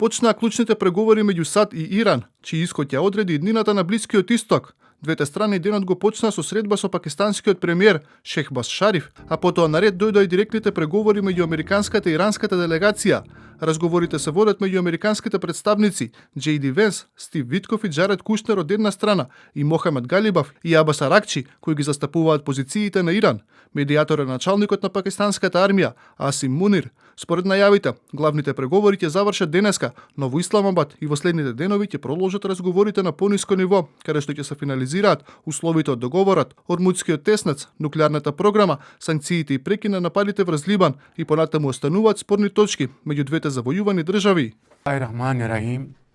Почнаа клучните преговори меѓу САД и Иран, чиј исход ја одреди иднината на Блискиот Исток. Двете страни денот го почнаа со средба со пакистанскиот премиер Шехбаз Шариф, а потоа наред дојдоа и директните преговори меѓу американската и иранската делегација. Разговорите се водат меѓу американските представници J.D. Венс, Стив Витков и Джаред Кушнер од една страна и Мохамед Галибав и Абас Аракчи, кои ги застапуваат позициите на Иран. Медијатор е началникот на пакистанската армија Асим Мунир. Според најавите, главните преговори ќе завршат денеска, но во Исламабад и во следните денови ќе продолжат разговорите на пониско ниво, каде што ќе се финализираат условите од договорот, Ормудскиот теснец, нуклеарната програма, санкциите и прекин на нападите врз Либан и понатаму остануваат спорни точки меѓу двете завојувани држави.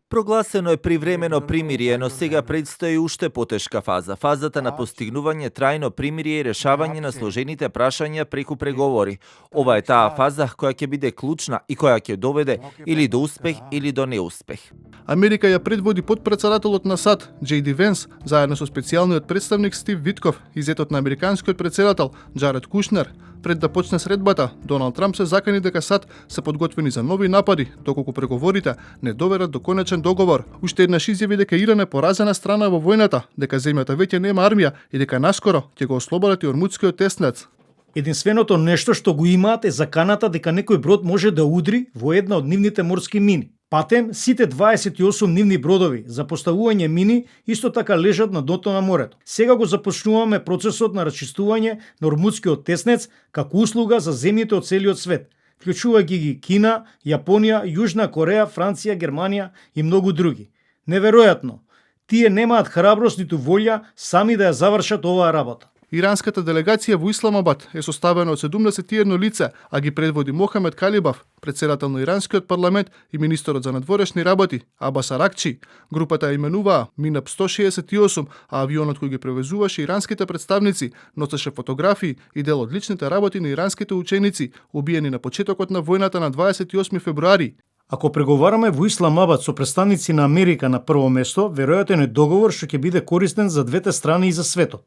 Прогласено е привремено примирие, но сега предстои уште потешка фаза. Фазата на постигнување трајно примирие и решавање на сложените прашања преку преговори. Ова е таа фаза која ќе биде клучна и која ќе доведе или до успех или до неуспех. Америка ја предводи потпредседателот на САД, J.D. Венс, заедно со специјалниот представник Стив Витков и зетот на американскиот председател Джаред Кушнер. Пред да почне средбата, Доналд Трамп се закани дека САД се подготвени за нови напади, доколку преговорите не доверат до конечен договор. Уште еднаш изјави дека Иран е поразена страна во војната, дека земјата веќе нема армија и дека наскоро ќе го ослободат и Ормудскиот теснец. Единственото нешто што го имаат е заканата дека некој брод може да удри во една од нивните морски мини. Патем, сите 28 нивни бродови за поставување мини исто така лежат на дното на морето. Сега го започнуваме процесот на расчистување на Ормудскиот теснец како услуга за земјите од целиот свет, вклучувајќи ги Кина, Јапонија, Јужна Кореја, Франција, Германија и многу други. Неверојатно, тие немаат храброст ниту волја сами да ја завршат оваа работа. Иранската делегација во Исламабад е составена од 71 лице, а ги предводи Мохамед Галибав, председател на иранскиот парламент и министерот за надворешни работи Абас Аракчи. Групата ја именуваа Минап 168, а авионот кој ги превезуваше иранските представници носеше фотографии и дел од личните работи на иранските ученици, убиени на почетокот на војната на 28 февруари. Ако преговараме во Исламабад со представници на Америка на прво место, веројатен е договор што ќе биде користен за двете страни и за светот.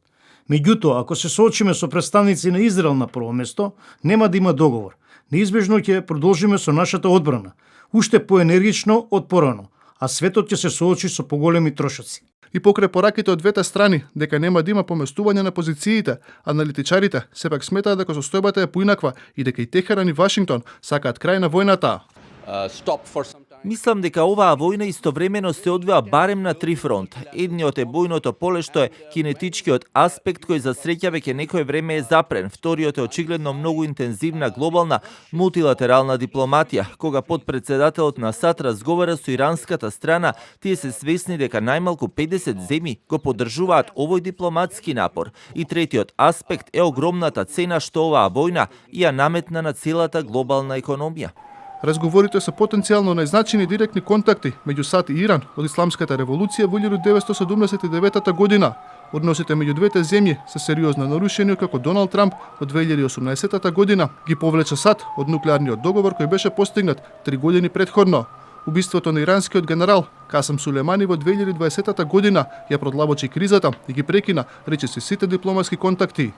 Меѓутоа, ако се соочиме со представници на Израел на прво место, нема да има договор. Неизбежно ќе продолжиме со нашата одбрана, уште поенергично од порано, а светот ќе се соочи со поголеми трошоци. И покрај пораките од двете страни дека нема да има поместување на позициите, аналитичарите сепак сметаат дека состојбата е поинаква и дека и Техеран и Вашингтон сакаат крај на војната. Мислам дека оваа војна истовремено се одвива барем на три фронт. Едниот е бојното поле што е кинетичкиот аспект кој за среќа веќе некое време е запрен. Вториот е очигледно многу интензивна глобална мултилатерална дипломатија. Кога подпредседателот на САД разговара со иранската страна, тие се свесни дека најмалку 50 земји го поддржуваат овој дипломатски напор. И третиот аспект е огромната цена што оваа војна ја наметна на целата глобална економија. Разговорите се потенцијално најзначени директни контакти меѓу САД и Иран од Исламската револуција во 1979 година. Односите меѓу двете земји се сериозно нарушени како Доналд Трамп од 2018 година ги повлече САД од нуклеарниот договор кој беше постигнат 3 години претходно. Убиството на иранскиот генерал Касем Сулемани во 2020 година ја продлабочи кризата и ги прекина речиси сите дипломатски контакти.